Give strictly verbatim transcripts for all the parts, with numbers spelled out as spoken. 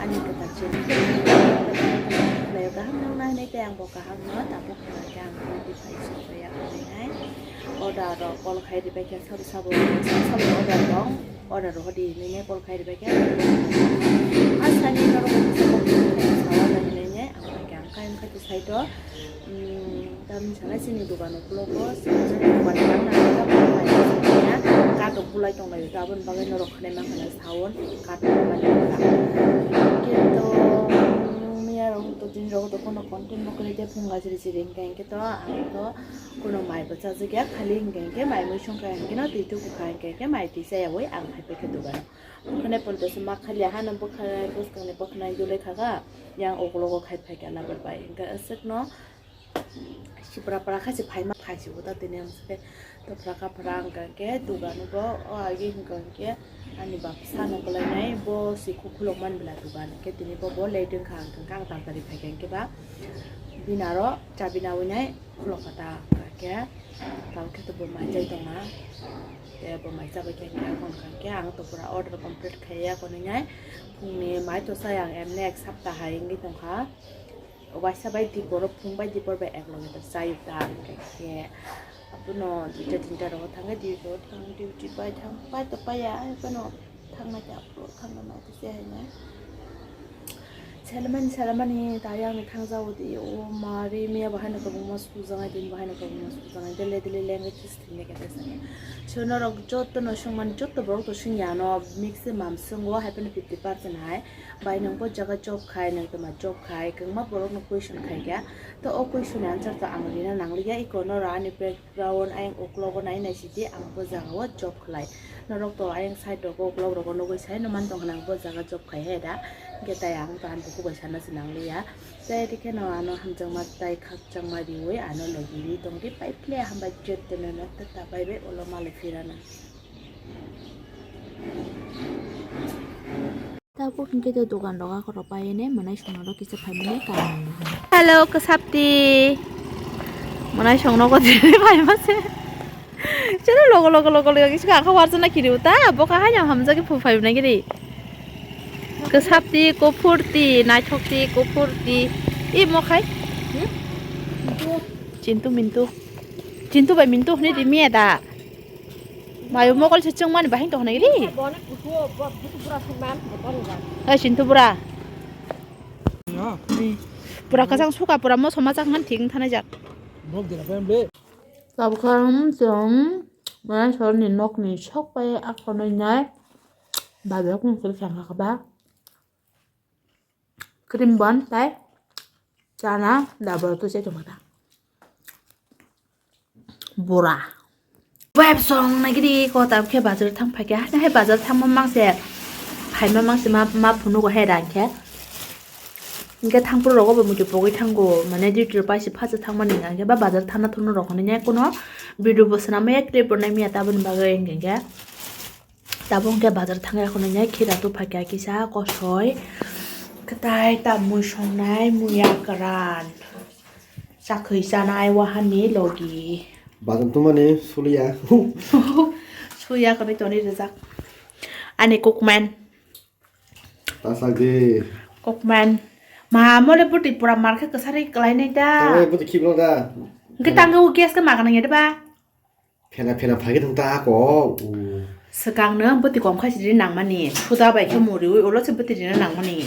Ani kwtal chini khlaio, kaham nang nai hinwi tei ang bo kaham no tabuk hwnwi khe ang twenty five sokya hinwi nai order rok call khai ribai khe sabo sabo sabo order tong order rok di hinwi nai call khai ribai khe asani norok sawa hinwi nai ang bai khe ang kaiyang khai to side o. Tamni sana chini dogan uklogo, chini dogan tangna katok bulai tonglaio, aboni bagwi norok khwnai mankha na sound katok bulai tongkha. Khe to miya rok to din rok to kono content bo kwrwi de phunga chiri chiri hinkhe hinkhe to ang to kono mai bo chajakya, khali hinkhe hinkhe mai mui songkha hinkhe no twi tuku kha hinkhe hinkhe mai twi chayawi ang hai paikha dogano. Bwkhanai ponto se ma khali hano bwkhanai bwskangni bwkhanai dulai kha kha, yang uklogo khai phaikha na bai hinkhe aswkno. Sipra pra kha se phaima phai se uta tini ang se to pra kha pra ang khe dugan bo o agi hwnkha khe ani bapsa no kwlainai bo si khukhulok man bela dugan khe tini bo bo late wngkha ang khe ang tantari phai khe ba bini aro chabi nawi nai khulok kha ta khe tamo khe to bo mai jai tongna tei bo mai chabai khe ang khe ang to pura order complete khai ya konwi nai phungni mai to sai ang emne ek sapta hai wngwi tongkha. Waisa bai dipor, phung bai dipor bai ek loge ta chayuk ta, hingkhe abono duita tinta rogo thangkhe duty bai thang pai to paiya, abono thangna khe aphuru thangna nai khe se haino. Selamani, selamani, ta yang ni thangjago di, o mari miya bahai no kwbangma sujaknai, tini bahai no kwbangma sujaknai, dele dele lengwi this thini khe this thini. So norok joto no swngmani, joto borok to swngya no mix se mam swngo, hai phano fifty percent hai. Bai nwng bo jaga job khai, nwng toma job khai, kwbangma borok no question khai kha. To o question ni answer to ang rina nang liya, iko norok ani background ayang uklogo nai nai sidi ang bo jaga o job khlai. Norok to ayang side rogo uklok rogo nugwi sai no man tong kha nang bo jaga job khai he da. Hingkhe tai ang to ani bukhuk bai sana se nang liya. Tai rikhe no ano hamjakma tai khakchangma riwi ano logi ri tong di pai phle hambai jet tene no ta ta bai bai ulo malai phirana. Tabuk hingke to dogan rok akhoro paiyene mwnai songna rok kisa phaimani kainwi. Hello, Kwsapti. Mwnai songno ko dili phaima se. Chalo logo, logo, logo, logo, kisa kha warjana kiri uta. Bo kha haino hamjak phu phai nai giri. Kwsapti, Kophurti, Naithokti, Kophurti. I mo khai? Hmm? Chintu Mintu. Chintu bai Mintu hwnwi di miya da. Mayo mokol se chwngmani bahai tong nai ri. Hai Sintu bura. Pura kwchang suka pura moso machak man thik thanai jak. Tabukha chwng mane sorni nokni sok pai akhonwi nai. Babe kung sir thangkha ba. Cream bun tai chana da bwrwi twi se tongkha ta. Bura. Web song nai gidi ko ta khe bazar thang phai khe hai bazar thang ma mang se phai ma mang se ma ma phunu go hai rang khe. Hingke thang phuru rogo bo muitu pogwi thango mane duty rok pai se pha se thang mani hingke ba bazar thang na thung rok hwnwi nai kuno video bo swnam ya clip rok nai maya ta boni bagwi hingke. Tabuk hwnkhe bazar thangya khwnwi nai khira tubuphaikha kisa kosoi kwtai ta mui songnai muya kwran chakhwi chanai wahanni logi. Bazar tongmani suliya. Suya kwrwi toni rijak ani kokman. Tasakdi. Kokman. Ma mole bwtwi pura markhe kwsari kwlainai da. Tamo bwtwi khiblo da. Hwnkhe tangwi o gas khe ma gwnang ya de ba. Phena phena phai khe thung ta ko. Swkang no bwtwi kom khai sidi nangmani. Suda bai khe muriwi ulo se bwtwi rina nangmani.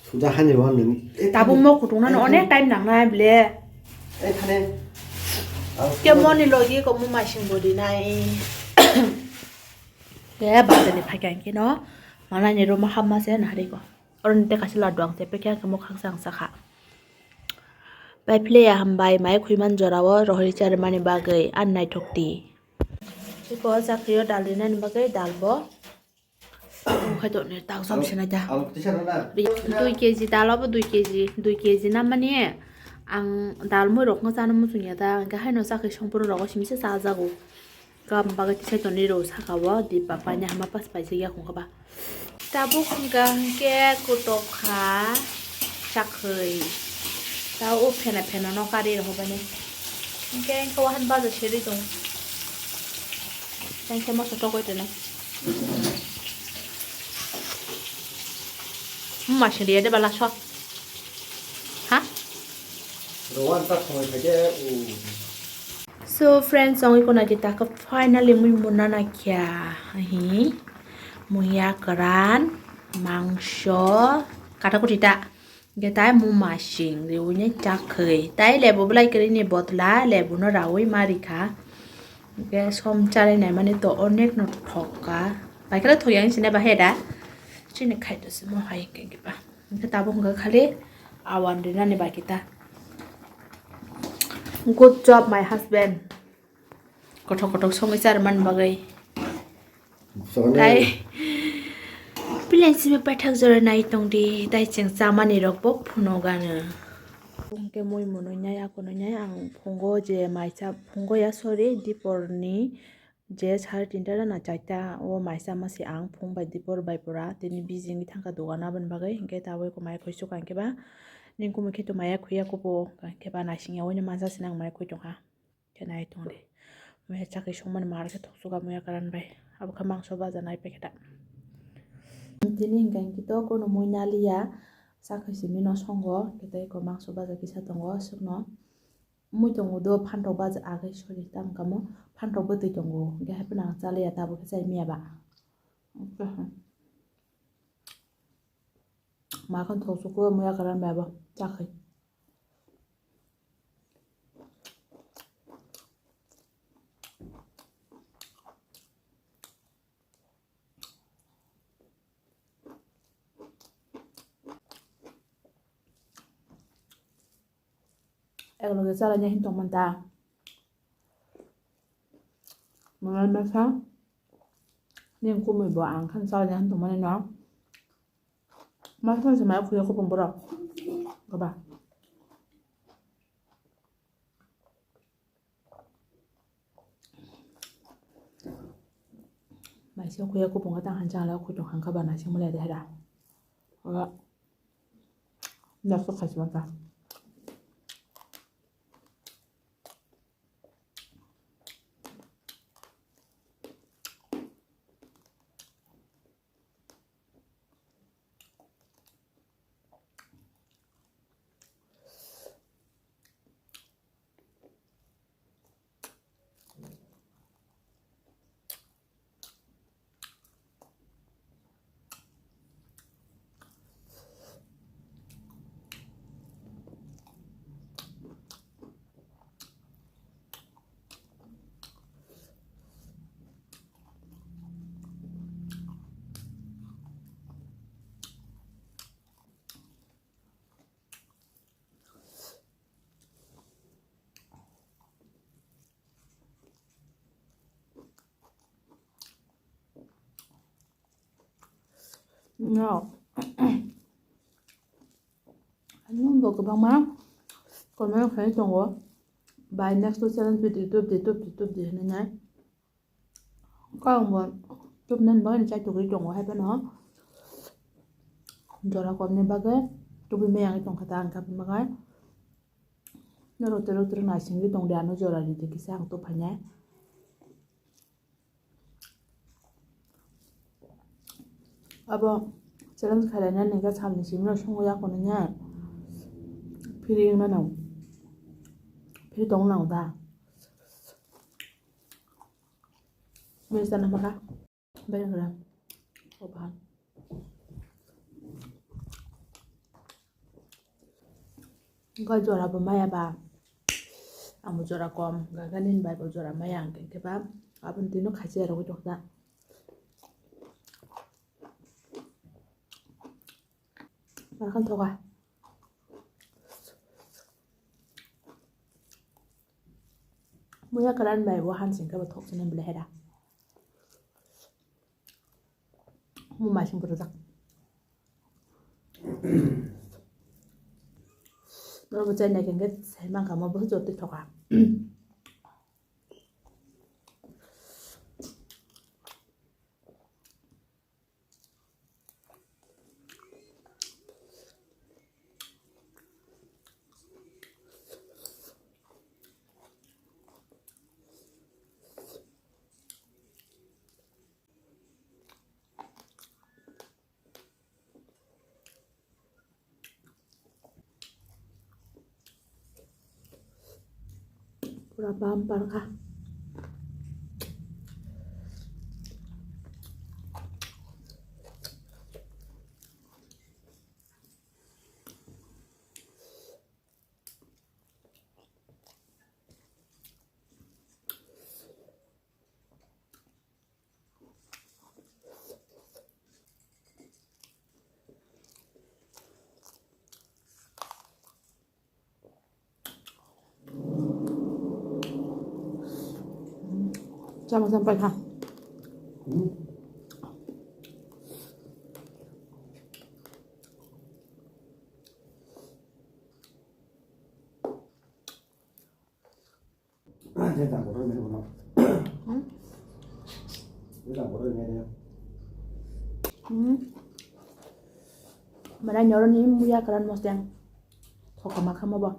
Suda hani bo nwng. Tabuk mo kutung nano onek time nangnai ble. Eh thane. Ke moni logi ko mo masing bodi nai. Ke bade ni phai khe no. Mana ni room hapma se nahari ko. Oroni te kaisa laddu ang tepekhe ang khe mokhang se ang sakha. Pai philia hambai mai khwiman jorao rohori charwmani bagwi ani naithok di. Iko o chakhwio dal rinani bagwi dal bo. Omo khai tongni tak jom sinai da. Dui keji dal obo dui keji, dui keji nammani ang dal mui rokno chana muchungya da, hwnkhe haino chakhwi songphuru rogo simi se chajago. Kam bagwi tisai tonwi rw saka o di ba paina hama pas paijak ya khungkha ba. Tabuk hwnkha hwnkhe kutok kha chakhwi. Ta o phena phena no kari rw baini. Hwnkhe hwnkhe wahan bajo seri tong. Hwnkhe moso togoi tonwi. Mama sing riya de bala so. Ha? Rowan tak khomoi khaide, u. So friends, ang iko nagi taka finally mui muna na kya. Hi. Muya karan, mangso, kata kuti ta. Ge tai muma sing riwi ne chakhwi. Tai lebu belai kiri ni botla, lebu no rawi mari kha. Ge som chari nai mani to onek no thok ka. Bai kala thok yang sine ba heda. Chini khai to simo hai ke ba. Hwnkhe tabuk hwnkhe khali awan rinani baki ta. Good job, my husband. Kothok kothok songwi charwmani bagwi. Songwi. Tai pileng simi paithak jora nai tongdi, tai chwng chamani rokbo phunukgano. Hwnkhe mui munwi nai, akonwi nai, ang phungo je maisa, phungo ya, sorry, diporni je sare tinta na charta o maisa masi ang phung bai dipor bai pura tini busy wngwi thangkha dogan aboni bagwi, hwnkhe tabuk mai khoi sukha hwnkhe ba nini kumui khe to maya khuya kubo hwnkhe ba naising ya oino masa se nang mai khoi tongkha khe nai tongdi. Mui chakri songmani mar khe thok sukha muya karan bai abo khe mangso baja nai paikhe ta. Tini hwnkhe hwnkhe to kono mui naliya chakri simi no songo hwnkhe tei ko mangso baja kisa tongo aswkno. Mui tongo do phantok baja agwi, sorry, tamo kamo phantok bwtwi tongo, hwnkhe hai phano ang chaliya, tabuk khe chai miya ba. Makhon thok suku muya karan bai bo chakhi. Ekloge chalaina hin tongmani ta. Mwnai masa. Nini kumui bo ang kheno chalaina hin tongmani no. Masa masa maya khuya kupung borok. Goba. Naising khuya kupung khe tang han chang lai, khutong hang kha ba naising mole de hera. Ora. Naso khasima ta. No. Ani bo kwbangma comment khlai tongo. Bai next to challenge video tubdi, tubdi, tubdi hinwi nai. Kok bo tubnani bagwi chai tugwi tongo, hai phano jora komni bagwi tubui maya wngwi tongkha ta ang kha bagwi. Norok twrwk twrwk naisingwi tongdi, ano jora ridi kisa ang tubphainai. Abo challenge khlainani hwnkhe salni simi no songwi ya kono nya. Free wngna nang. Free tong nang da. Mesa na maka. Bai ngra. Oba. Ga jora bo maya ba. Ang bo jora kom. Ga ga nini bai bo jora maya ang khe ba. Aboni twi no khachi ya rogwi tong da. Makan thoga. Muya karan bai bo han sing khe bo thok sini bele hera. Mo masing bwrwjak. Norok bo chai nai khe sai mankha mo bo jotoi thoka. Pura bumper kha. Sama sampai ha. Mana nyoro ni muya karan mosteng. Thokama khamo ba.